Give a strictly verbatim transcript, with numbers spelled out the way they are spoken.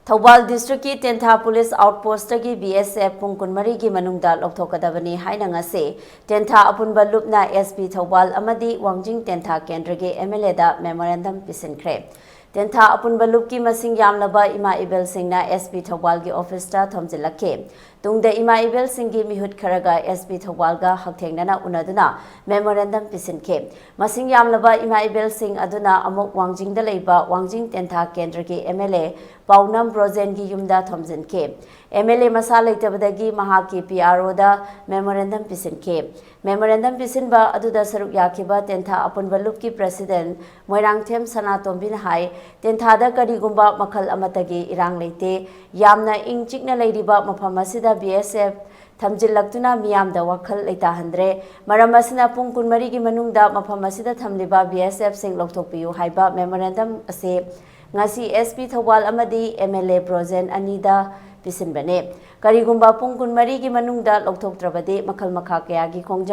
ꯊꯧꯕꯥꯜ ꯗꯤꯁꯇ꯭ꯔꯤꯛꯀꯤ ꯇꯦꯟꯊꯥ police ꯑꯥꯎꯠꯄꯣꯁꯇꯒꯤ B ꯑꯦꯁ F ꯄꯨꯡ ꯀꯨꯟꯃꯔꯤꯒꯤ ꯃꯅꯨꯡꯗ ꯂꯧꯊꯣꯛꯀꯗꯕꯅꯤ ꯍꯥꯏꯅ ꯉꯁꯤ ꯇꯦꯟꯊꯥ ꯑꯄꯨꯟꯕ ꯂꯨꯞꯅ ꯑꯦꯁ ꯄꯤ ꯊꯧꯕꯥꯜ ꯑꯃꯗꯤ ꯋꯥꯡꯖꯤꯡ ꯇꯦꯟꯊꯥ ꯀꯦꯟꯗ꯭ꯔꯒꯤ ꯑꯦꯝ ꯑꯦꯜ ꯑꯦꯗ ꯃꯦꯃꯣꯔꯦꯟꯗꯝ ꯄꯤꯁꯤꯟꯈ꯭ꯔꯦ꯫ ꯇꯦꯟꯊꯥ ꯑꯄꯨꯟꯕ ꯂꯨꯞꯀꯤ ꯃꯁꯤꯡ ꯌꯥꯝꯂꯕ ꯏꯃꯥ ꯏꯕꯦꯜꯁꯤꯡꯅ ꯑꯦꯁ ꯄꯤ ꯊꯧꯕꯥꯜꯒꯤ ꯑꯣꯐꯤꯁꯇ ꯊꯣꯝꯖꯤꯜꯂꯛꯈꯤ꯫ ꯇꯨꯡꯗ ꯏꯃꯥ ꯏꯕꯦꯜꯁꯤꯡꯒꯤ ꯃꯤꯍꯨꯠ ꯈꯔꯒ ꯑꯦꯁ ꯄꯤ ꯊꯧꯕꯥꯜꯒ ꯍꯛꯊꯦꯡꯅꯅ ꯎꯅꯗꯨꯅ ꯃꯦꯃꯣꯔꯦꯟꯗꯝ ꯄꯤꯁꯤꯟꯈꯤ꯫ ꯃꯁꯤꯡ ꯌꯥꯝꯂꯕ ꯏꯃꯥ ꯏꯕꯦꯜꯁꯤꯡ ꯑꯗꯨꯅ ꯑꯃꯨꯛ ꯋꯥꯡꯖꯤꯡꯗ ꯂꯩꯕ ꯋꯥꯡꯖꯤꯡ ꯇꯦꯟꯊꯥ ꯀꯦꯟꯗ꯭ꯔꯒꯤ ꯑꯦꯝ ꯑꯦꯜ ꯑꯦ ꯄꯥꯎꯅꯝ ꯕ꯭ꯔꯣꯖꯦꯟꯒꯤ ꯌꯨꯝꯗ ꯊꯣꯝꯖꯤꯟꯈꯤ꯫ ꯑꯦꯝ ꯑꯦꯜ ꯑꯦ ꯃꯁꯥ ꯂꯩꯇꯕꯗꯒꯤ ꯃꯍꯥꯛꯀꯤ ꯄꯤ ꯑꯥꯔ ꯑꯣꯗ ꯃꯦꯃꯣꯔꯦꯟꯗꯝ ꯄꯤꯁꯤꯟꯈꯤ꯫ ꯃꯦꯃꯣꯔꯦꯟꯗꯝ ꯄꯤꯁꯤꯟꯕ ꯑꯗꯨꯗ ꯁꯔꯨꯛ ꯌꯥꯈꯤꯕ ꯇꯦꯟꯊꯥ ꯑꯄꯨꯟꯕ ꯂꯨꯞꯀꯤ ꯄ꯭ꯔꯦꯁꯤꯗꯦꯟ ꯃꯣꯏꯔꯥꯡꯊꯦꯝ ꯁꯅꯥꯇꯣꯝꯕꯤꯅ ꯍꯥꯏ, ꯇꯦꯟꯊꯥꯗ ꯀꯔꯤꯒꯨꯝꯕ ꯃꯈꯜ ꯑꯃꯠꯇꯒꯤ ꯏꯔꯥꯡ ꯂꯩꯇꯦ꯫ ꯌꯥꯝꯅ ꯏꯪ ꯆꯤꯛꯅ ꯂꯩꯔꯤꯕ ꯃꯐꯝ ꯑꯁꯤꯗ ꯕꯤ ꯑꯦꯁ ꯑꯦꯐ ꯊꯝꯖꯤꯜꯂꯛꯇꯨꯅ ꯃꯤꯌꯥꯝꯗ ꯋꯥꯈꯜ ꯂꯩꯇꯥꯍꯟꯗ꯭ꯔꯦ꯫ ꯃꯔꯝ ꯑꯁꯤꯅ ꯄꯨꯡ ꯀꯨꯟꯃꯔꯤꯒꯤ ꯃꯅꯨꯡꯗ ꯃꯐꯝ ꯑꯁꯤꯗ ꯊꯝꯂꯤꯕ ꯕꯤ ꯑꯦꯁ ꯑꯦꯐꯁꯤꯡ ꯂꯧꯊꯣꯛꯄꯤꯌꯨ ꯍꯥꯏꯕ ꯃꯦꯃꯣꯔꯦꯟꯗꯝ ꯑꯁꯤ ꯉꯁꯤ ꯑꯦꯁ ꯄꯤ ꯊꯧꯕꯥꯜ ꯑꯃꯗꯤ ꯑꯦꯝ ꯑꯦꯜ ꯑꯦ ꯕ꯭ꯔꯣꯖꯦꯟ ꯑꯅꯤꯗ ꯄꯤꯁꯤꯟꯕꯅꯦ꯫ ꯀꯔꯤꯒꯨꯝꯕ ꯄꯨꯡ ꯀꯨꯟꯃꯔꯤꯒꯤ ꯃꯅꯨꯡꯗ ꯂꯧꯊꯣꯛꯇ꯭ꯔꯕꯗꯤ ꯃꯈꯜ ꯃꯈꯥ ꯀꯌꯥꯒꯤ ꯈꯣꯡꯖꯪ